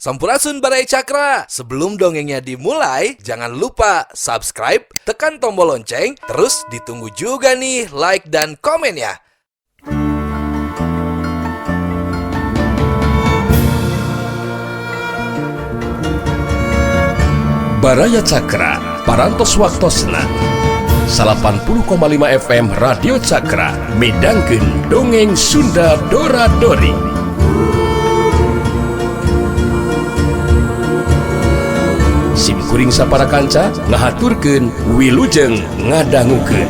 Sampurasun, Baraya Cakra. Sebelum dongengnya dimulai, jangan lupa subscribe, tekan tombol lonceng, terus ditunggu juga nih like dan komennya. Baraya Cakra, Parantos Waktosna 80,5 FM Radio Cakra midangkeun dongeng Sunda Dora Dori. Sim kuring sapara kanca ngahaturkeun wilujeng ngadangukeun.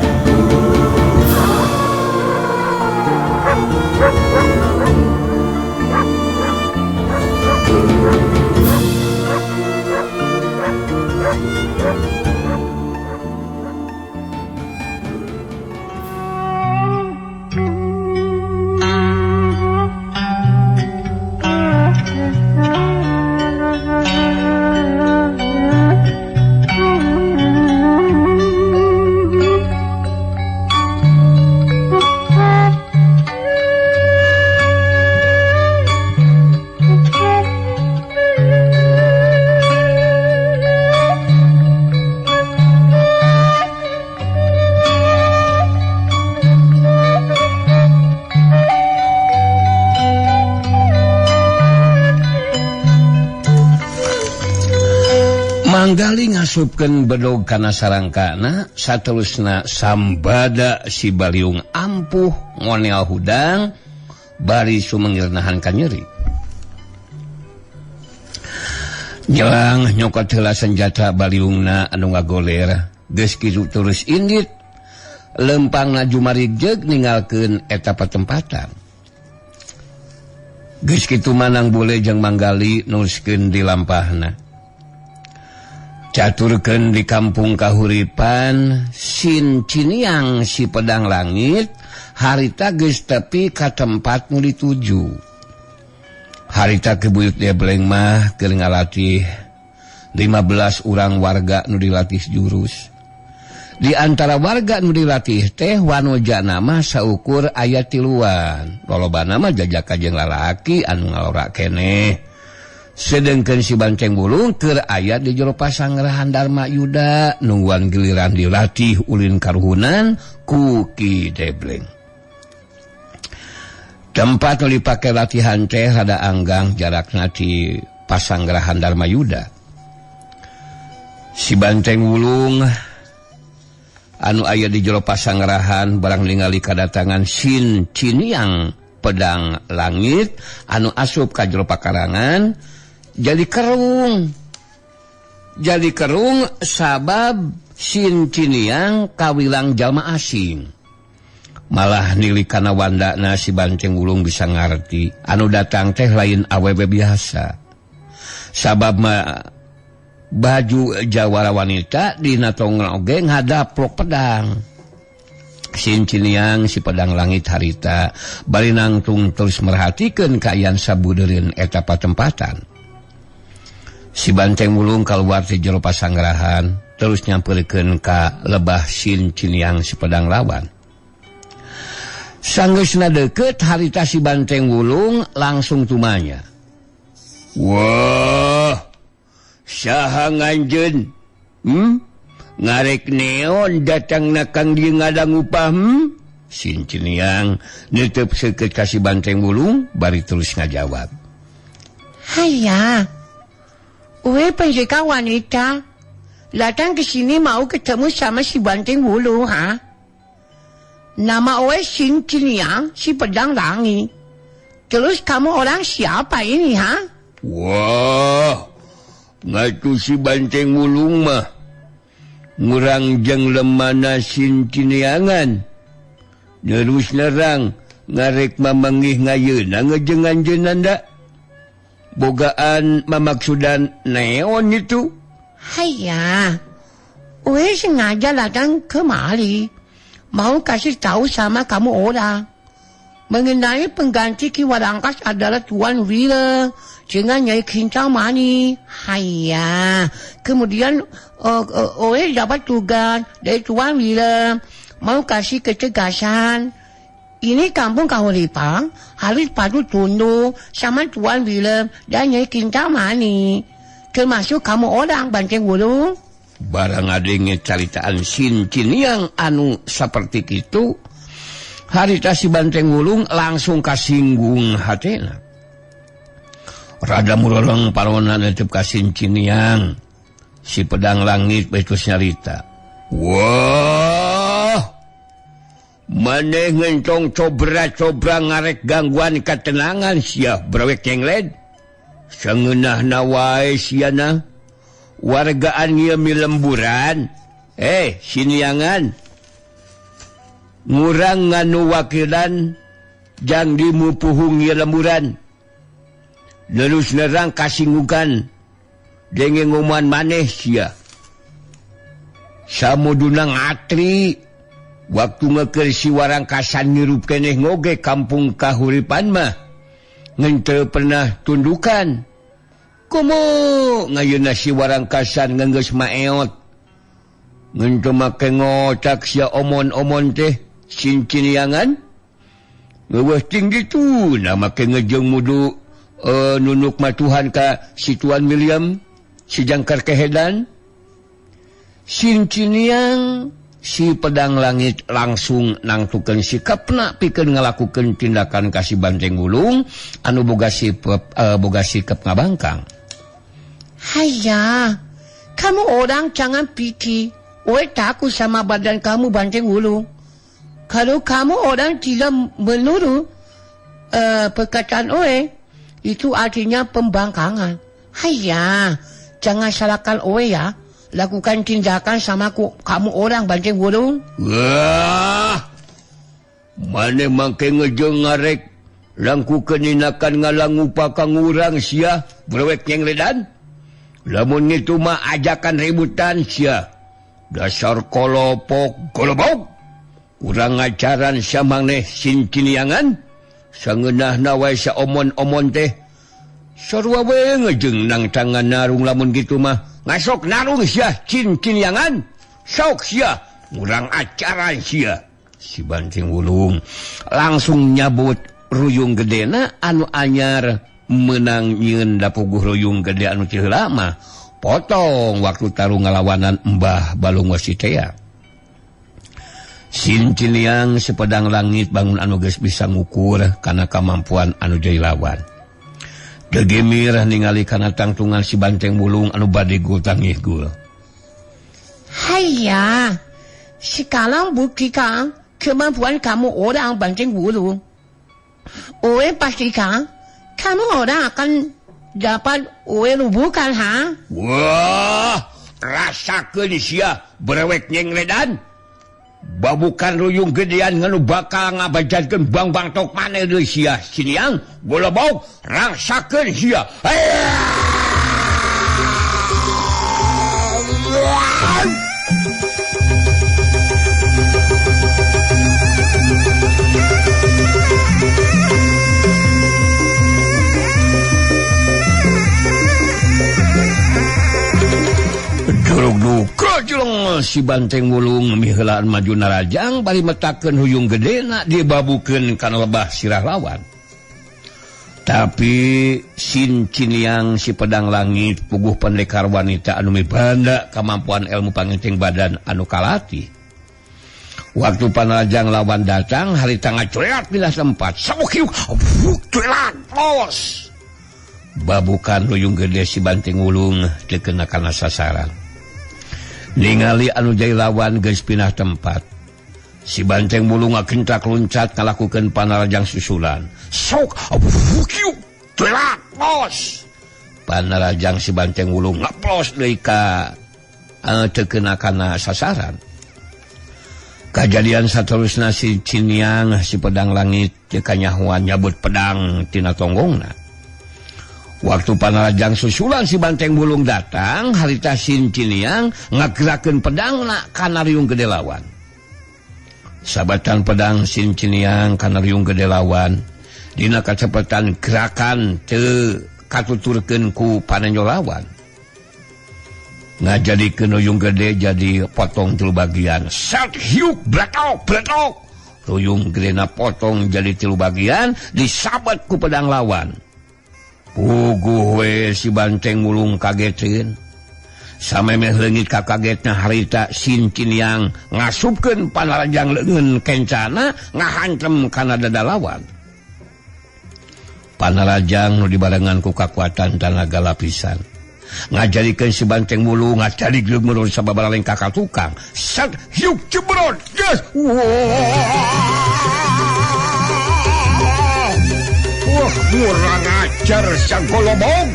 Manggali ngasupkeun bedog kana sarangkana, saterusna sambada si Baliung ampuh ngonel hudang bari sumengir nahan kanyeri. Nyelang nyokot heula senjata Baliungna anu ngagoler, geus kitu terus indit lempangna jumarijeg ninggalkeun eta patempatan. Geus kitu manang bule jeung Manggali nuruskeun di lampahna. Caturkeun di kampung Kahuripan, Sin Ciniang si pedang langit harita geus tepi ka tempat nu dituju. Harita kebuyut Debleng mah keur ngalatih 15 urang warga nu dilatih jurus. Di antara warga nu dilatih teh wanojana mah saukur aya tiluan. Lolobana mah jajaka jeung lalaki anu ngalora keneh. Sedengkeun si Banceng Wulung keur aya di jero pasangrahan Darma Yuda nungguan giliran dilatih ulin karuhunan ku Ki Debleng. Tempat nu dipake latihan teh rada anggang jarakna ti pasangrahan Darma Yuda. Si Banceng Wulung anu aya di jero pasangrahan barang ningali kadatangan Sin Ciniang pedang langit anu asup ka jero pakarangan jadi kerung. Jadi kerung sabab Sin Ciniang kawilang jalma asing. Malah nilik kana wandana si Banceng Wulung bisa ngarti anu datang teh lain awewe biasa. Sabab mah baju jawara wanita dina tongna oge ngadaplok pedang. Sin Ciniang si pedang langit harita bari nangtung terus merhatikeun kaayaan sabudeureun eta patempatan. Si Banceng Wulung kaluar ti jero pasangrahan terus nyamperkeun ka lebah Sin Ciniang si pedang lawan. Sanggeusna deukeut harita si Banceng Wulung langsung tumanya. Wah, saha nganjeun? Ngarek neon datang na kang dieu ngadangupah? Sin Ciniang neuteub seukeut ka si Banceng Wulung bari terus ngajawab. Haya, uwe pendekar wanita datang ke sini mau ketemu sama si Banceng Wulung, ha? Nama uwe Sin Ciniang si pedang langit. Terus kamu orang siapa ini, ha? Wah, ngatu si Banceng Wulung mah ngurang jeung lemana Sin Ciniangan. Nerus nerang ngarek mamangih ngayeuna ngejeng anjeunna da. Bogaan mamaksudan neon itu. Haya, uwe sengaja datang kemari mau kasih tahu sama kamu orang mengenai pengganti Ki Warangkas adalah Tuan Wira dengan Nyai Kintamani. Haya, kemudian uwe dapat tugas dari Tuan Wira mau kasih ketegasan Ini kampung Kahuripan harus patuh tunduk sama Tuan William dan Nyai Kintamani. Termasuk kamu orang Banteng Wulung. Barang ngadenge caritaan Sin Ciniang anu saperti kitu, harita si Banteng Wulung langsung kasinggung hatena. Rada murolong parona netep ka Sin Ciniang. Si pedang langit betus nyarita. Wah, maneh ngencong cobra-cobra ngarek gangguan ketenangan sia brewek jengled. Sangeunahna wae siana. Wargaan ieu milemburan. Siniangan. Ngurang nganu wakilan jang dimupuhung ieu lemburan. Lulus nerang kasinggukan. Denge ngomongan maneh sia. Samuduna ngatri waktu ngeker si warangkasan ngirup keneh ngoge kampung Kahuripan mah ngenteu pernah tundukan. Komo ngayeuna si warangkasan ngenggeus maeot. Ngenteu make ngocak sia omon-omon teh Sinciniangan. Leuweuh tinggi tu na make ngejeng mudu nunuk matuhan ka si Tuan William si Jangkar Kehedan. Sinciniang si pedang langit langsung nangtukeun sikapna pikeun ngalakukeun tindakan ka si Banteng Wulung anu boga sikap ngabangkang. Haiya, kamu orang jangan pikir oe takut sama badan kamu Banteng Wulung. Kalau kamu orang tidak menurut perkataan oe, itu artinya pembangkangan. Haiya, jangan salahkan oe ya. Lakukan tindakan sama kamu orang Banteng Wulung. Wah, maneh mangke ngejeng ngarek langkukeun ninakan ngalangupa ka ngurang sia brewek nyengledan. Lamun itu mah ajakan ributan sia. Dasar kolopok golobok. Urang ngacaran sia maneh Sinciniangan. Sangeunahna wae saomon-omon teh. Sarua we ngejeng nang tangan narung lamun kitu mah. Ngasok narung sia Cinciniangan. Sok sia ngurang acaran sia. Si Banteng Wulung langsung nyabut ruyung gedena anu anyar menang nyieun dapuguh ruyung gede anu teu lama. Potong waktu tarung ngalawanan Mbah Balung Wasitea. Sinciniang sepedang langit bangun anu geus bisa ngukur kana kamampuan anu jadi lawan. Gegemir ningali kana tangtungan si Banteng Wulung anu bade gul tangih gul. Haiya, sekarang buktikan kemampuan kamu orang Banteng Wulung. Oe pastikan kamu orang akan dapat oe rubuhkan, ha? Wah, rasakeun sia brewek nyengledan. Babukan ruyung gedean nganu bakal ngabajadkeun bang-bang tok maneh deui sia. Siniang golobok rasakeun sia. Si Banteng Wulung miheulaan maju narajang bari metakeun huyung gedena dibabukeun kana lebah sirah lawan. Tapi Sinciniang si pedang langit puguh pendekar wanita anu mibanda kemampuan ilmu pangenceng badan anu kalatih. Waktu panarajang lawan datang harita ngacuelat pindah tempat. Sabuk hiuk, cuelat los. Babukan huyung gede si Banteng Wulung teu kena kana sasaran. Ningali anu jadi lawan geus pindah tempat. Si Banteng Wulung ngakentak loncat ngalakukeun panarajang susulan. Sok kiuk telak los. Panarajang si Banteng Wulung ngaplos deui ka teu kena kana sasaran. Kajadian saterusna si Ciniang si pedang langit teu kanyahoan nyabut pedang tina tonggongna. Waktu panarajang susulan si Banteng Wulung datang, harita Sinciniang ngagerakeun pedangna kana riung gede lawan. Sabatan pedang Sinciniang kana riung gede lawan, dina kacepetan gerakan teu katuturkeun ku panenjo lawan. Ngajadikeun ruyung gede jadi potong tilu bagian. Sat hiuk bletok bletok. Ruyung gedena potong jadi 3 bagian disabet ku pedang lawan. Puguh we si Banteng Wulung kageteun. Samemeh leungit kakagetna harita Sin Ciniang ngasupkeun panarajang leungeun kencana ngahantem kana dada lawan. Panarajang nu dibarengan ku kakuatan tanaga lapisan. Ngajarikeun si Banteng Wulung ngacari geug menurut sababaraha lengkah ka tukang. Sat hiuk jebrot geus. Wah, kurang ajar sagolobong.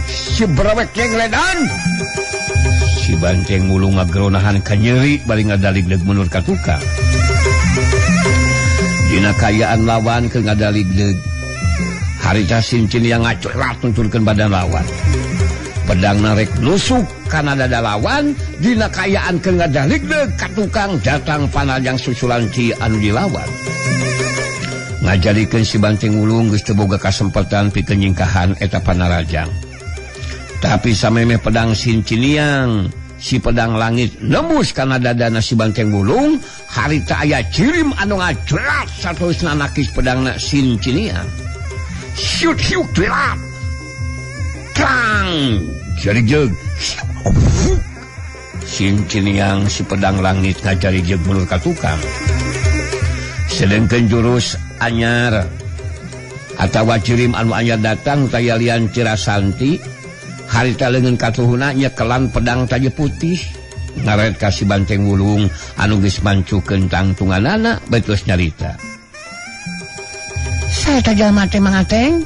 Si brewek ngledan. Si Banteng Wulung ngageronahan kanyeri bari ngadaligleg mundur ka tukang. Dina kaayaan lawan keur ngadaligleg. Harita Sin Ciniang ngacolat nunturkeun badan lawan. Pedang narek nusuk kana dada lawan, dina kaayaan keur ngadaligleg ka tukang datang panajang susulan ci anu dilawan. Ngajarikeun si Banteng Wulung geus teu boga kasempatan pikeun nyingkahan eta panarajang. Tapi samemeh pedang Sin Ciniang, si pedang langit nembus kana dadana si Banteng Wulung, harita aya cirim anu ngajrat saterusna nakis pedangna Sin Ciniang. Siut hiuk jerat. Klang, jari jeug. Sin Ciniang si pedang langit ngajari jeug mundur ka tukang. Sedengkeun jurus anyar atawa cirim anu anyar datang taya lian Cirasanti, harita leungeun katuhuna nyekelan pedang taje putih ngaret ka si Banteng Wulung anu geus mancukeun tangtunganana betus nyarita. Saya teh jalma teh Mang Ateng.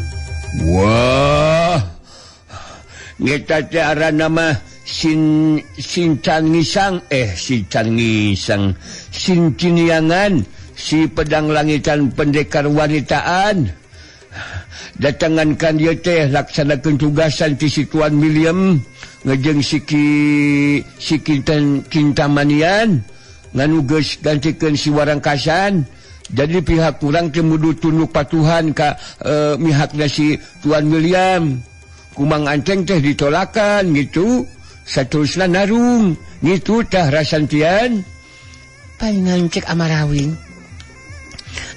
Wah, ngeta teh aranna mah Sin Sincan Ngisang, Sincan Ngisang, Sin Ciniangan, si pedang langitan pendekar wanitaan. Datangan kan dia teh laksanakeun tugasan ti si Tuan William ngejeng si Kintamanian nganu geus gantikeun si Warangkasan. Jadi pihak kurang teh mudu tunduk patuhan ka mihakna si Tuan William. Kumang Anceng teh ditolakan gitu. Saterusna narung gitu tah rasantian. Palingan cek Amarawing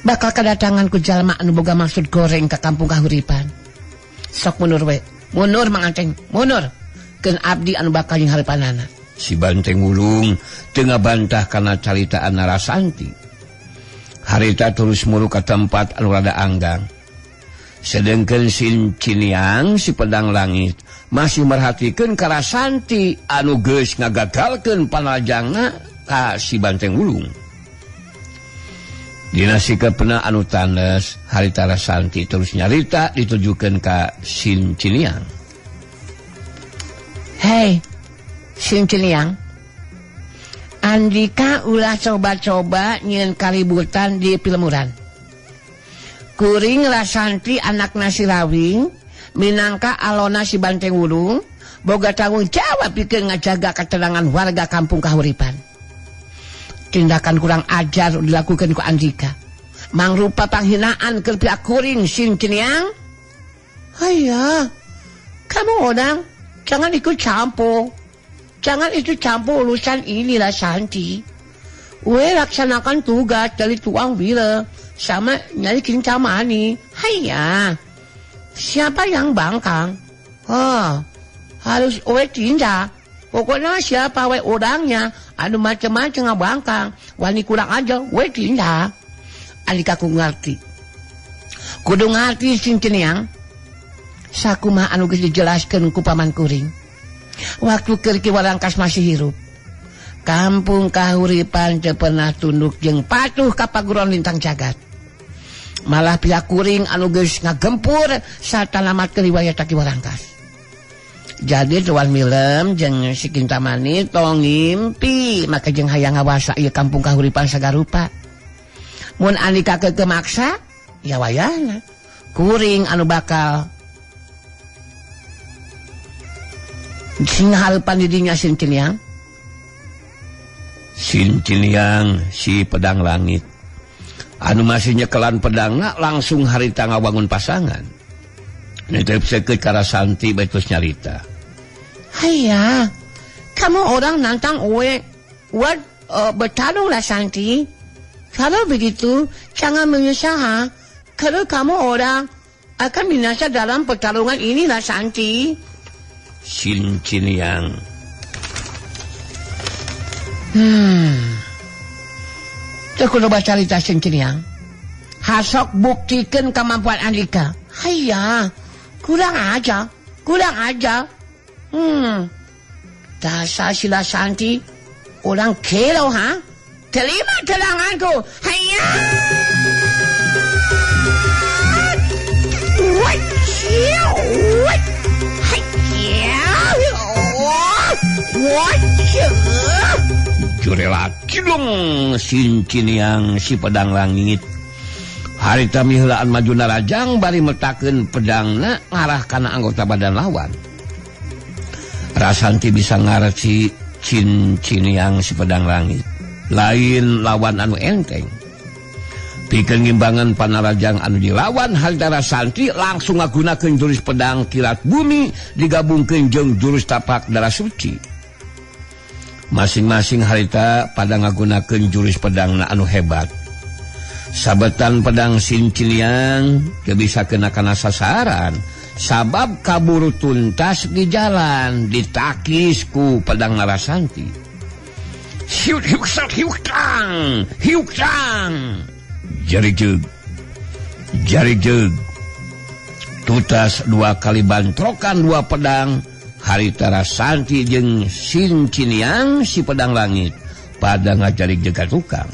bakal kedatangan ku jalma anu boga maksud goreng ke kampung Kahuripan. Sok mundur we, mundur Mang Anceng, mundur. Keun abdi anu bakal jeung hareupanana. Si Banteng Wulung teu ngabantah kana caritaan Narasanti. Harita terus muru ka tempat anu rada anggang. Sedengkeun Sin Ciniang si pedang langit masih merhatikeun ka Rasanti anu geus ngagagalkeun panajangna ka si Banteng Wulung. Dina sikepna anu tandes, harita Rasanti terus nyarita ditujukeun ka Sin Ciniang. Hei, Sin Ciniang. Andika ulah coba-coba nyieun kaributan di Pilemuran. Kuring Rasanti anak nasi Rawing, minangka alona si Banteng Wulung, boga tanggung jawab pikeun ngajaga ketenangan warga kampung Kahuripan. Tindakan kurang ajar dilakukan ku Andika. Mangrupa panghinaan keur pihak kuring Sin Ciniang. Haya, kamu orang jangan ikut campur. Jangan itu campur urusan ini Rasanti. We laksanakan tugas dari tuang wira sama nyari Kintamani. Haya, siapa yang bangkang? Oh, harus we tindak. Pokoknya siapa we orangnya, anu macam-macam ngabangkang, wani kurang aja, we tindak. Alika ku ngerti. Kudu ngerti Sin Ciniang. Sakumaha anu geus dijelaskeun ku paman kuring. Waktu keur Ki Warangkas masih hirup, kampung Kahuripan teu pernah tunduk jeung patuh ka paguron lintang jagat. Malah pihak kuring anu geus ngagempur sarta namatkeun riwayat Ki Warangkas. Jadi Tuan Milem jeung si Kintamani tong ngimpi maka jeung hayang ngawasa ieu kampung Kahuripan sagarupa. Mun andika keukeuh maksa, ya wayahna kuring anu bakal sing hareupan di dinya Sin Ciniang. Sin Ciniang si pedang langit anu masih nyekelan pedangna langsung harita ngawangun pasangan. Nitip seukeut ka Rasanti bae terus nyarita. Haya, kamu orang nantang we buat bertarung Rasanti. Kalau begitu, jangan menyesal ha. Kalau kamu orang akan binasa dalam pertarungan ini lah Santi. Sin Ciniang. Teu kudu bacarita Sin Ciniang. Hasok buktikan kemampuan Andika. Haiya, kurang aja, kurang aja. Dasar sila Santi, orang kelo ha? Terima telanganku. Haiya! Jurela cilung Sin Ciniang si pedang langit. Harita miheulaan maju narajang bari metakeun pedangna ngarah kana anggota badan lawan. Rasanti bisa ngareci Sin Ciniang si pedang langit. Lain lawan anu enteng. Pikeun ngimbangan panarajang anu dilawan harita Rasanti langsung ngagunakeun jurus pedang kilat bumi digabungkeun jeung jurus tapak darah suci. Masing-masing harita pada ngagunakeun jurus pedangna anu hebat. Sabetan pedang Sin Ciniang teu bisa kena kana sasaran sabab kaburu tuntas di jalan ditakis ku pedang Narasanti. Hiuk hiuk sak hiuk tang hiuk tang jari jeug jari jeug tutas dua kali bantrokan dua pedang harita Rasanti jeung Sin Ciniang si pedang langit pada ngajarik jeung ka tukang.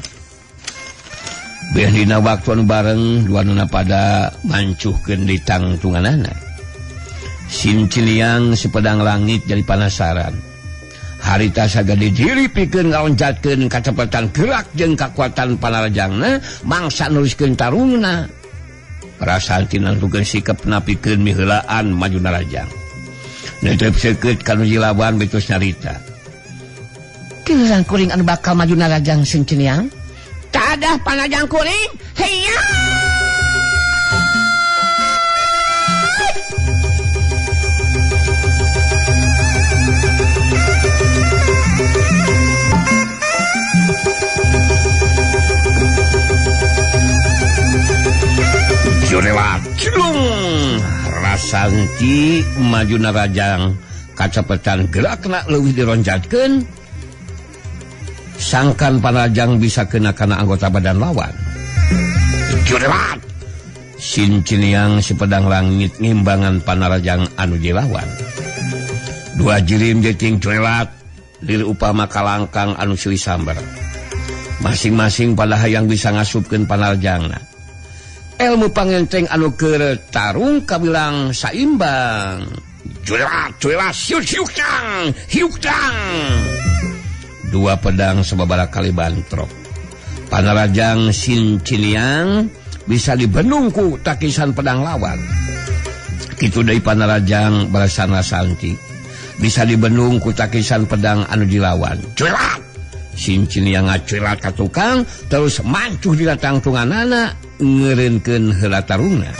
Beh dina waktu anu bareng dua nuna pada mancuhkeun di tangtunganana. Sin Ciniang si pedang langit jadi panasaran. Harita sagede diri pikeun ngaloncatkeun kacepetan gerak jeung kakuatan panarajangna mangsa neruskeun tarungna. Rasanti nangtukeun sikep napikeun miheulaan maju narajang. Netep seukeut ka nu dilawan betus nyarita. Giliran kuring anu bakal maju narajang Sin Ciniang. Tadah panajang kuring. Heya! Jurela cilung Rasanti maju narajang kacepetan gerakna leuwih dironcatkeun sangkan panarajang bisa kena kana anggota badan lawan. Jurelat Sin Ciniang si pedang langit ngimbangan panarajang anu dilawan. Dua jirim jeting jurelat lir upama kalangkang anu silih samber. Masing-masing pada hayang bisa ngasupkeun panarajangna. Ilmu pangenteng anu keur tarung kabilang saimbang. Jurelat jurelat siuk siuk tang hiuk tang. Dua pedang sababaraha kali bantrok. Panarajang Sin Ciniang bisa dibendung ku takisan pedang lawan. Kitu deui panarajang balasan Rasanti bisa dibendung ku takisan pedang anu dilawan. Cuelat! Sin Ciniang ngacuelat ka tukang terus mancuh dina tangtunganana ngeureunkeun heula tarungna.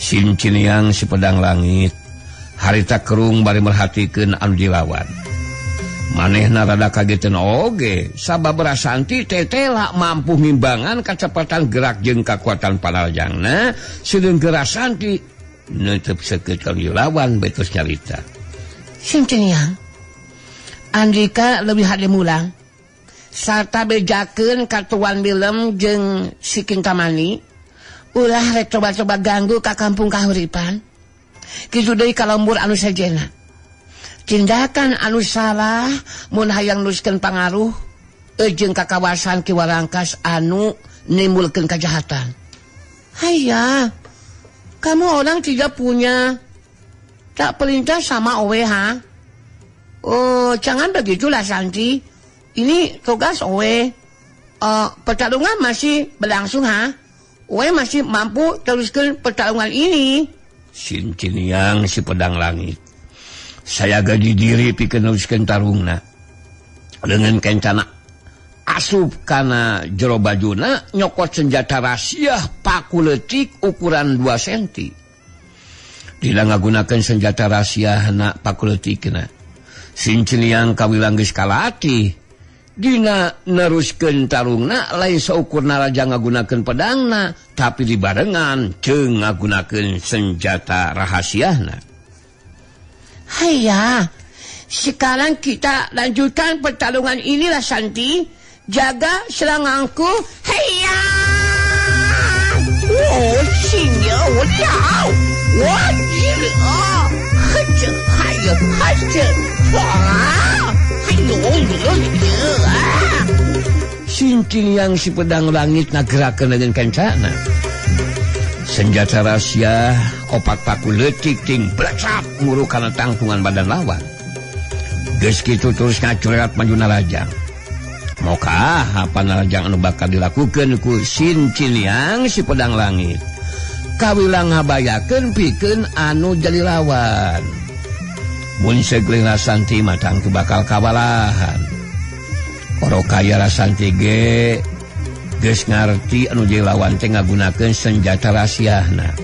Sin Ciniang si pedang langit harita kerung bari merhatikeun anu dilawan. Manehna rada kageteun oge sabab Rasanti tetela mampu ngimbangan kacepatan gerak jeung kakuatan panarajangna sedengkeun Rasanti neuteub seukeut ka lawan betus nyarita. Sin Ciniang, Andika leuwih hade mulang sarta bejakeun ka Tuan Bilem jeung si Kintamani ulah rek coba-coba ganggu ka kampung Kahuripan. Kitu deui ka lembur anu sejenna. Tindakan anu salah mun hayang neruskeun pangaruh jeung ka kawasan Ki Warangkas anu nimbulkeun kajahatan. Haiya, kamu orang tidak punya tak perintah sama owe ha? Oh, jangan begitulah Santi. Ini tugas owe. Pertarungan masih berlangsung ha? Owe masih mampu teruskan pertarungan ini. Sin Ciniang si pedang langit. Saya gaji diri pikeun neruskeun tarungna. Dengan kencana asup kana jero bajuna nyokot senjata rahasia paku leutik ukuran 2 cm. Dina ngagunakeun senjata rahasia na paku leutikna. Sin Ciniang kawilang geus kalatih Dina neruskeun tarungna lain saukur Narajang ngagunakeun pedangna tapi dibarengan jeung ngagunakeun senjata rahasiana. Haiya, sekarang kita lanjutkan pertarungan ini Rasanti. Jaga seranganku. Haiya! Oh, sinyo, wo Sincin yang si pedang langit ngagerakeun dengan kencana. Senjata rahasia opat paku leutik ting blecap muru kana tangtungan badan lawan. Geus kitu terus ngacurerat maju Narajang. Moka apa Narajang anu bakal dilakukeun ku Sincin yang si pedang langit. Kawilang ngabayakeun pikeun anu jadi lawan. Mun seugleung Rasanti mah tangtu bakal kawalahan. Oro kaya Rasanti ge geus ngarti anu jadi lawan teh ngagunakeun senjata rahasiana.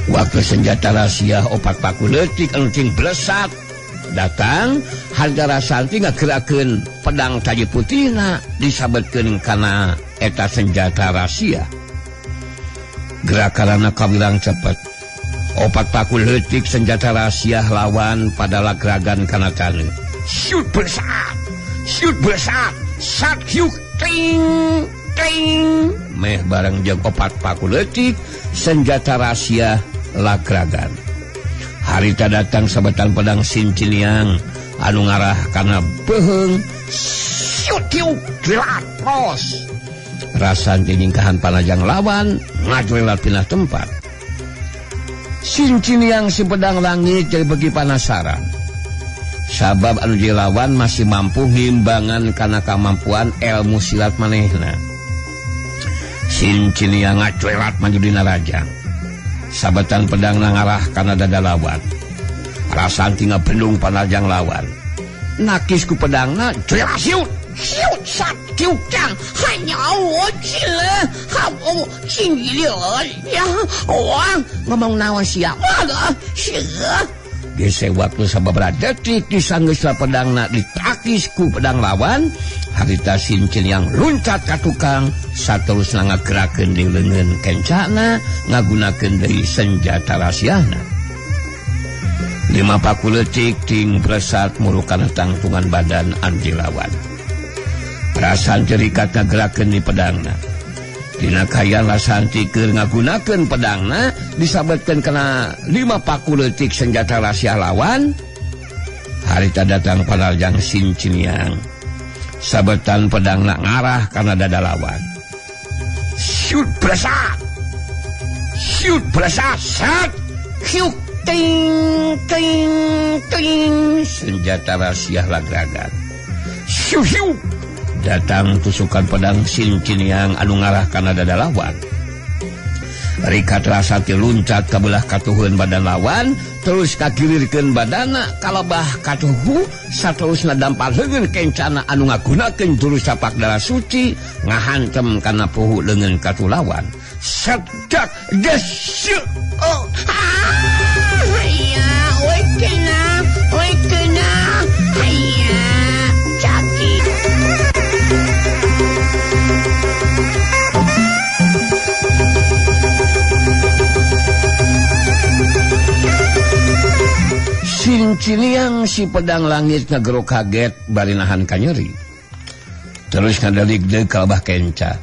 Waktu senjata rahasia opat paku leutik anu cing blesat datang, harga Rasanti ngagerakeun pedang taji putihna disabetkeun kana eta senjata rahasia. Gerakanana kawilang cepet. Opat paku leutik senjata rahasia lawan pada lagragan kana taneuh. Shoot blesat. Shoot blesat. Sat hiuk ting ting. Meh bareng jeung opat paku leutik senjata rahasia lagragan. Harita datang sabetan pedang Sinciniang anu ngarah kana beuheung. Shoot hiuk glatos. Rasanti nyingkahan panajang lawan ngajuelat pindah tempat. Sinciniang si pedang langit jadi begi panasaran. Sabab anu jadi lawan masih mampu ngimbangan kana kamampuan ilmu silat manehna. Sinciniang ngacuelat maju dina Rajang. Sabetan pedang ngarah kana dada lawan. Rasanti ngabendung panajang lawan. Nakis ku pedangna jelas siut. Siut sat kiu kang, hanya wo cile, hao cing liu ya, wah ngomong naon sia, wah sia. Gese waktu sababaraha detik disanggeusna pedangna ditakis ku pedang lawan, harita Sincin yang luncat ka tukang, saterusna ngagerakeun di leungeun kencana, ngagunakeun deui senjata rahasiana. Lima paku leutik ting blesat muru kana tangtungan badan anu lawan. Rasanti rikat ngagerakeun di pedangna. Dina kaayaan Rasanti keur ngagunakeun pedangna disabetkeun kana lima paku leutik senjata rahasia lawan. Harita datang panarjang Sinciniang. Sabetan pedangna ngarah kana dada lawan. Shoot blesat. Shoot blesat. Sat. Hiuk ting ting ting. Senjata rahasia lagragan. Siu siu. Datang tusukan pedang Sinciniang anu ngarah kana dada lawan. Rikat Rasanti luncat ka belah katuhun badan lawan, terus kagilirkeun badana kalebah katuhu, saterusna dampar leungeun kencana anu ngagunakeun jurus capak darah suci ngahantem kana puhu leungeun katuh lawan. Sedak gesyuk. Oh, ah, ya, oi kena, oi kena. Haiya, caki. Sinciniang si pedang langit ngagero kaget bari nahan kanyeri. Terus ngadalig deuk kalebah kenca.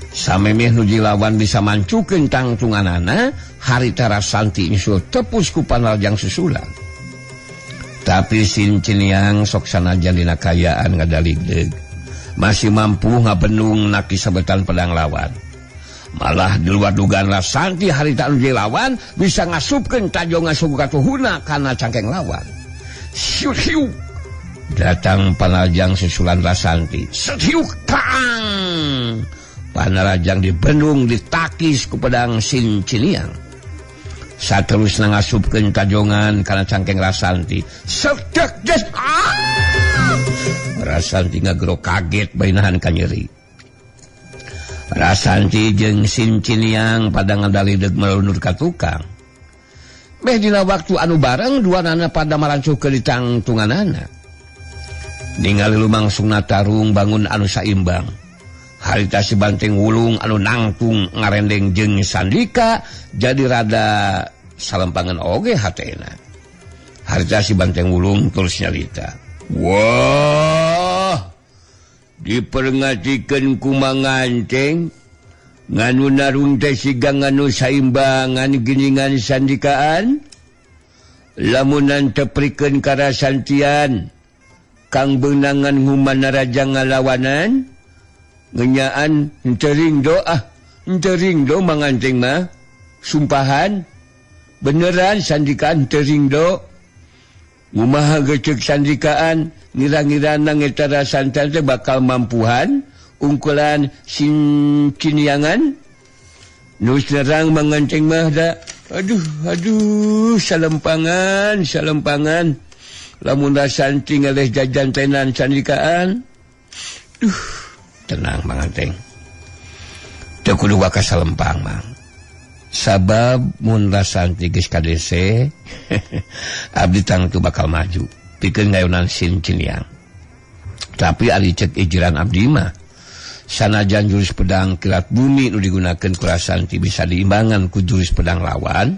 Samemeh nu lawan bisa mancukeun tangtunganana, harita Rasanti nyusul tepus ku panarjang susulan. Tapi Sinciniang sok sanajan dina kayaan ngadalig deuk, masih mampu ngabenung naki sabetan pedang lawan. Malah di luar dugaan Rasanti harita anu lawan bisa ngasupkeun tajongan suku katuhuna kana cangkeng lawan. Siu siu. Datang panarjang susulan Rasanti. Siu tang. Panarjang dibendung ditakis ku pedang Sinciniang. Saterusna ngasupkeun tajongan kana cangkeng Rasanti. Sedek des. Ah! Rasanti ngagero kaget bae nahan kanyeri. Rasanti jeung Sinciniang pada ngadalideg melunur ka tukang. Meh dina waktu anu bareng dua nana pada marancuh ke ditangtunganana. Ningali lumangsungna tarung bangun anu saimbang. Harita si Banteng Wulung anu nangtung ngarendeng jeung Sandika jadi rada salempangan oge hatena. Harita si Banteng Wulung terus nyarita. Wah, diperngatikeun ku Manganteng nganu narung teh siga nganu saimbangan giningan sandikaan. Lamunan teprikeun karasantian kang beunangan ngumana raja ngalawanan. Ngenyaan tering doa, tering do Manganteng mah sumpahan beneran sandikaan tering do ngumaha gecek sandikaan ngira-ngira nang eta rasantan teh bakal mampuhan ungkulan sin ciniangan nu serang Manganteng mah da aduh aduh salempangan salempangan lamun rasanti ngaleh jajan tenan sandikaan duh. Tenang Manganteng. Teu kudu waka salempang Mang. Sabab mun rasanti geus kadese abdi tangtu bakal maju pikeun ngayonan Sin Ciniang. Tapi ari cek ijiran abdi mah sanajan jurus pedang kilat bumi nu digunakeun ku Rasanti bisa diimbangan ku jurus pedang lawan,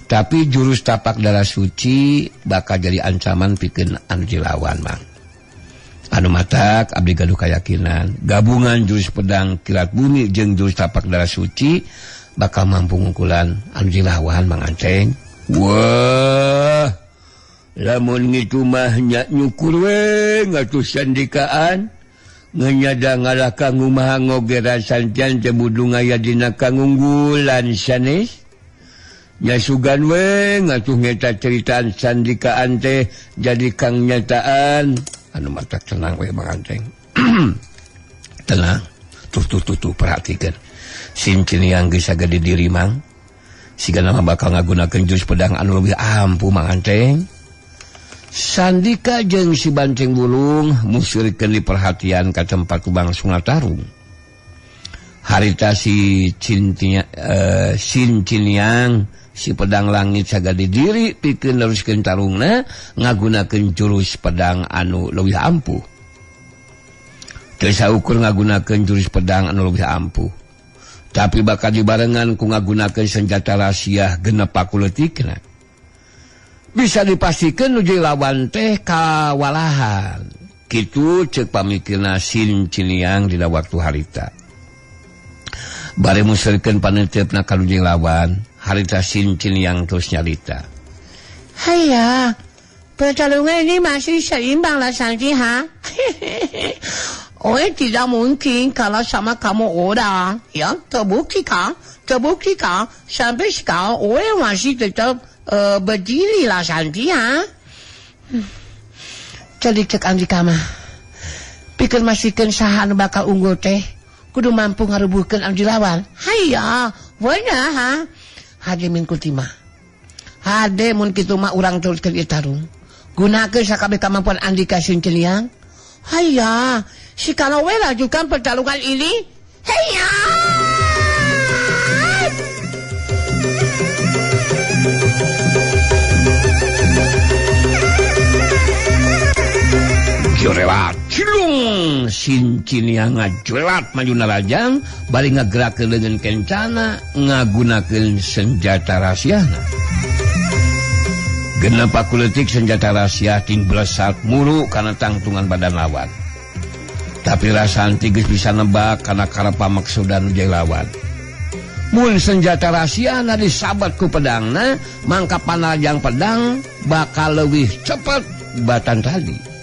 tapi jurus tapak darah suci bakal jadi ancaman pikeun anu dilawan Mang. Anu matak abdi gaduh kayakinan gabungan jurus pedang kilat bumi jeung jurus tapak darah suci bakal mampu ngungkulan anu dilawan Manganteng. Wah, lamun ngitu mah nya nyukur we ngatuh sandikaan ngenyada ngalah ka ngumaha ngoge rasantian teh budung aya dina kangunggulan sanes. Nya sugan we ngatuh ngeta ceritaan sandikaan teh jadi kang nyataan. Anu matak tenang we Manganteng. Tenang. Tuh tuh tuh tuh perhatikan. Sin Ciniang geus sagede diri Mang. Sigana mah bakal ngagunakeun jurus pedang anu leuwih ampuh Manganteng. Sandika jeung si Banteng Wulung musirikeun diperhatian ka tempat lumangsungna tarung. Harita si Sin Ciniang si pedang langit sagede diri pikeun neruskeun tarungna ngagunakeun jurus pedang anu leuwih ampuh. Teu saukur ngagunakeun jurus pedang anu leuwih ampuh, tapi bakal dibarengan ku ngagunakeun senjata rahasia genep pakuletikna. Bisa dipastikan nu lawan teh kawalahan. Kitu ceuk pamikirna Sin Ciniang dina waktu harita. Bari musirkeun paneuteup ka nu lawan, harita Sin Ciniang terus nyarita. Haya, pertarungan ini masih seimbang lah Santi ha. Oh, tidak mungkin kalah sama kamu orang. Ya, terbukti kan? Terbukti kan? Sampai sekarang orang masih tetap berdiri lah Santi ha. Jadi cek Andika mah. Pikir masihkan saha anu bakal unggul teh. Kudu mampu ngarubuhkeun anu dilawan. Haya, bener ha. Hade min kutima. Hade mun kitu mah urang teruskeun ieu tarung. Gunakeun sakabeh kamampuan Andika Sin Ciniang. Haya, si kalau we lanjutkan pertarungan ini. Haya. Jorelat cilung Sin Ciniang ngajorelat maju narajang bari ngagerakeun leungeun kencana ngagunakeun senjata rahasiana. Genep pakuletik senjata rahasia ting blesat mulu kana tangtungan badan lawan. Tapi Rasanti geus bisa nebak kana karep pamaksudan nu lawan. Mun senjata rahasiana disabat ku pedangna, mangka panajang pedang bakal leuwih cepet batan tadi.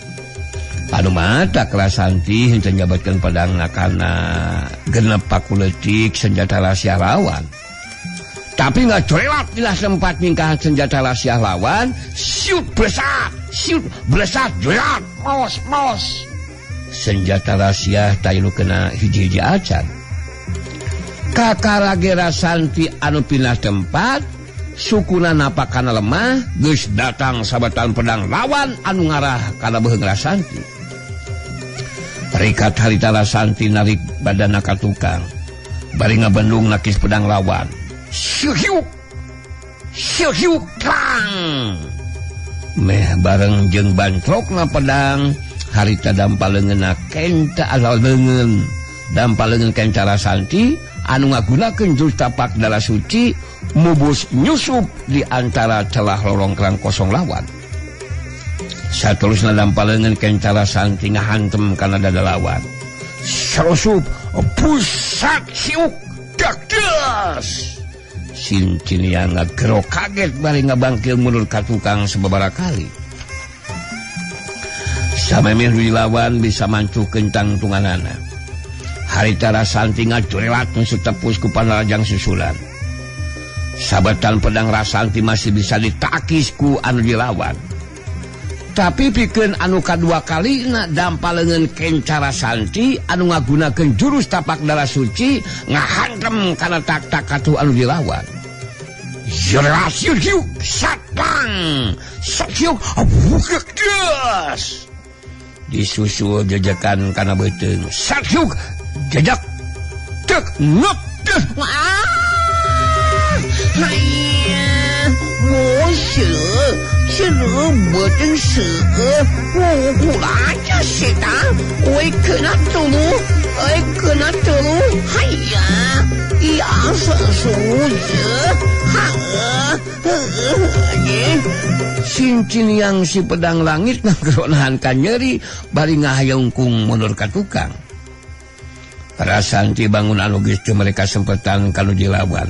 Anu matak Rasanti henteu nyabatkeun pedangna kana genep pakuletik senjata rahasia lawan. Tapi nggak corelat bila sempat ningkahan senjata rahasia lawan, siut blesat, jolat, mos mos. Senjata rahasia tayu kena hiji-hiji acan. Kakarage Rasanti anu pindah tempat, sukuna napakana lemah, geus datang sabatan pedang lawan anu ngarah kana beuheung Rasanti. Rikat harita Rasanti narik badana ka tukang, bari ngabendung nakis pedang lawan. Syuhyuk, syuhyuk, klang. Meh bareng jeung bantrokna pedang, Harita dampal leungeunna kenca asal leungeun dampal leungeun kenca Rasanti anu ngagunakeun jurus tapak darah suci mubus nyusup di antara celah lorongkrang kosong lawan. Saterusna dampal leungeun kenca Rasanti ngahantem kana dada lawan. Sarusup pusat siuk dakdas. Sincin yang ngagero kaget bari ngabangkil mundur ka tukang sababaraha kali. Samemeh dilawan bisa mancu kencang tunganana. Harita Rasanti ngacurelat nu tepus ku panarajang susulan. Sabetan pedang Rasanti masih bisa ditakis ku anu dilawan. Tapi pikeun anu kadua kalina dampal leungeun kenca Rasanti anu ngagunakeun jurus tapak darah suci ngahantem kana tak-tak katuh anu dilawan. Jelas yuk satang sakyuk bukek des. Disusul jejekan kana beuteung. Sakyuk jejak tek ngep des. Wah, haiya, mo se beuteung seueuh, wo kula setan, we kena tulu, we kena tulu, haiya, ya su ha. Cincin yang si pedang langit ngageronahan ka nyeri bari ngahayungkung mundur ka tukang. Rasanti bangun anu geus teu mereka sempetan kanu dilawan.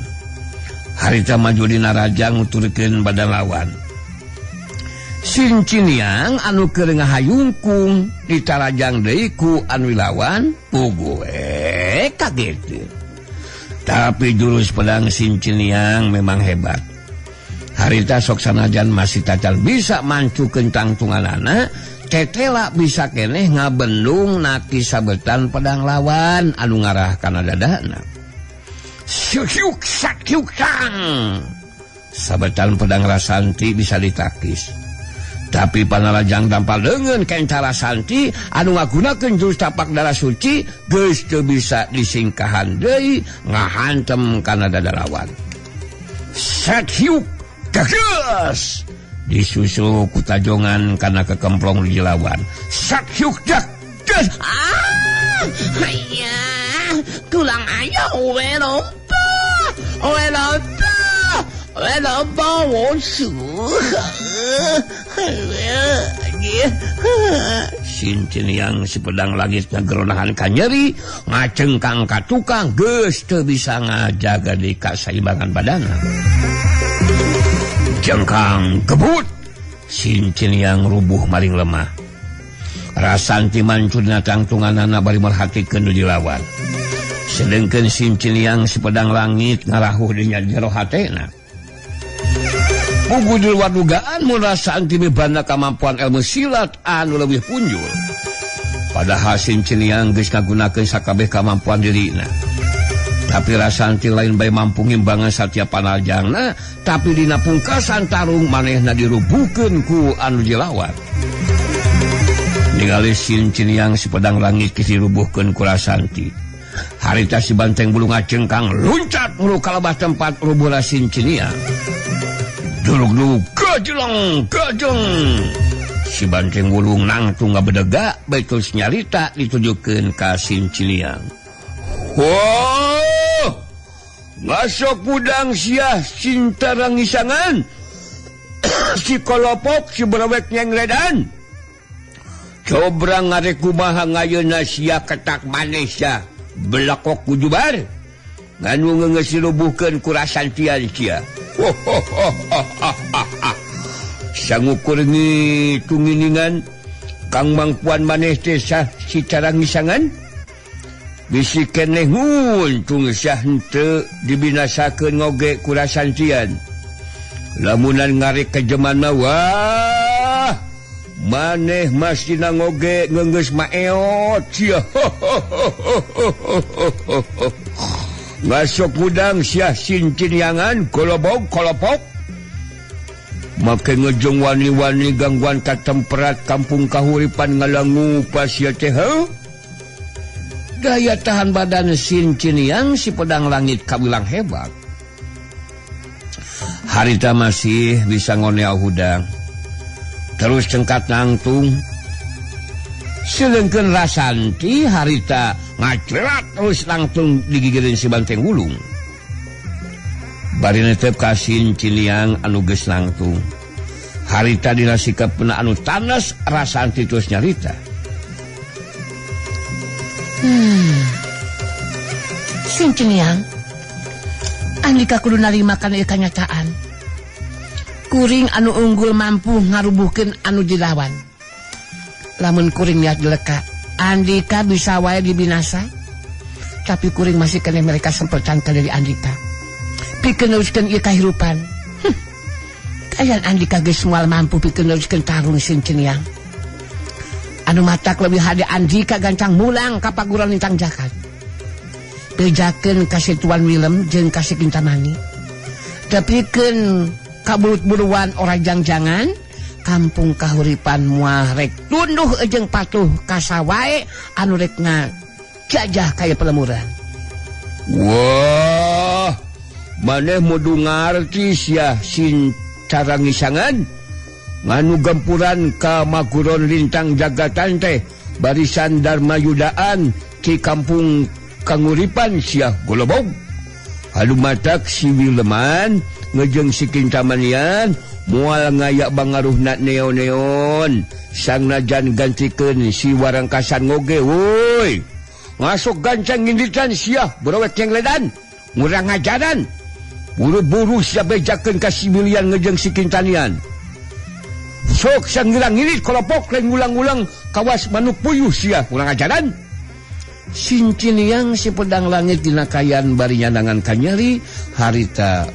Harita maju dina rajang nuturkeun badan lawan. Cincin yang anu keur ngahayungkung ditarajang deui ku anu lawan puguh kaget. Tapi jurus pedang Cincin yang memang hebat. Harita sok sanajan masih tacan bisa mancu kencang tunganana, cetela bisa keneh ngabendung naki sabetan pedang lawan anu ngarah kana dadana. Syuk sakyuk kang. Sabetan pedang Rasanti bisa ditakis. Tapi panarajang dampal leungeun kenca Rasanti anu ngagunakeun jurus tapak darah suci geus teu bisa disingkahan deui ngahantem kana dada lawan. Sakyuk gagas disusul ku tajongan kana kekemplong dilawan. Sakyuk dak gas. Ah, haiya, tulang ayah we lompa, we lompa, we lompa wo su. Cincin yang si pedang langit ngageronahan ka nyeri ngacengkang ka tukang geus teu bisa ngajaga di kasaimbangan badana. Jengkang kebut cincin yang rubuh maring lemah. Rasanti mancur dina tangtunganana bari merhatikeun nu dilawan. Sedengkeun cincin yang si pedang langit ngarahuh di jero hatena. Puguh di luar dugaan mun Rasanti mibanda kamampuan ilmu silat anu leuwih punjul. Padahal cincin yang geus ngagunakeun sakabeh kamampuan dirina. Tapi Rasanti lain bae mampu ngimbangan satiap panajangna, tapi dina pungkasan tarung manehna dirubuhkeun ku anu dilawan. Ningali cincin yang si pedang langit geus dirubuhkeun ku Rasanti. Harita si banteng bulu ngacengkang luncat mulu ka lebah tempat rubuhna cincin yang. Durug-durug gajleng gajleng. Si banteng wulung nangtung ngabedega bae terus nyarita ditujukeun ka cincin yang. Wah, ngasok udang siah cinta rangisangan. Si kolopok si berewek nyengledan. Cobrang ngarek kumaha ngayeuna sia ketak manis sia. Belakok kujubar. Nganu ngeungeus dirubuhkeun ku Rasantian sia. Sangukur ngitunginingan kang mangpuan maneh teh sah si carangisangan. Bisi keneh untung sah henteu dibinasakeun ngoge ku Rasantian. Lamunan ngarek kejeman mah wah maneh mastina ngoge ngeungeus maeot sia. Ngasok udang sia cincin yangan kolobog kolopok. Make ngejong wani-wani gangguan katemperat kampung kahuripan ngalangu pas sia teh. Daya tahan badan cincin yang si pedang langit kabilang hebat. Harita masih bisa ngonea hudang. Terus cengkat nangtung. Selengkeun Rasanti harita ngacrelat terus langsung digigireun si Banteng Wulung. Bari netep ka Sin Ciniang anu geus langtung. Harita dina sikapna anu tanes Rasanti terus nyarita. Sin Ciniang, Andika kudu narima kana ieu kanyataan. Kuring anu unggul mampu ngarubuhkeun anu dilawan. Lamun kuring niat dileka, Andika bisa wae dibinasa. Tapi kuring masih keneh mereka sempertan ka diri Andika. Pikeun neruskeun ieu kahirupan. Kayan Andika geus moal mampu pikeun neruskeun tarung Sin Ciniang. Anu matak leuwih hade Andika gancang mulang ka paguron lintang jagat. Bejakeun ka si Tuan Willem jeung ka si Kintamani. Tepikeun ka bulut-buluan ora jang-jangan, kampung kahuripan moal rek tunduh jeung patuh ka sawae anu rek ngajajah kaya pelemuran. Wah, maneh mudu ngarti sia Sin Carangisangan nganu gempuran ka Maguron lintang jagatan teh barisan Darmayudaan di kampung Kanguripan sia golobog. Halumatak si Wileman ngejeng si Kintamanian moal ngayak bangaruhna neon-neon sangnajan gantikeun si Warangkasan ngoge woi. Ngasok gancang nginditan sia berowek cengledan ngurang ngajaran buru-buru sia bejakeun ka si Wilian ngejeng si Kintanian. Sok sanggirang ngirit kolopok lain ngulang-ulang kawas manuk puyuh sia ngurang ajaran. Sin Ciniang si pedang langit dina kayan bari nyandangan kanyeri harita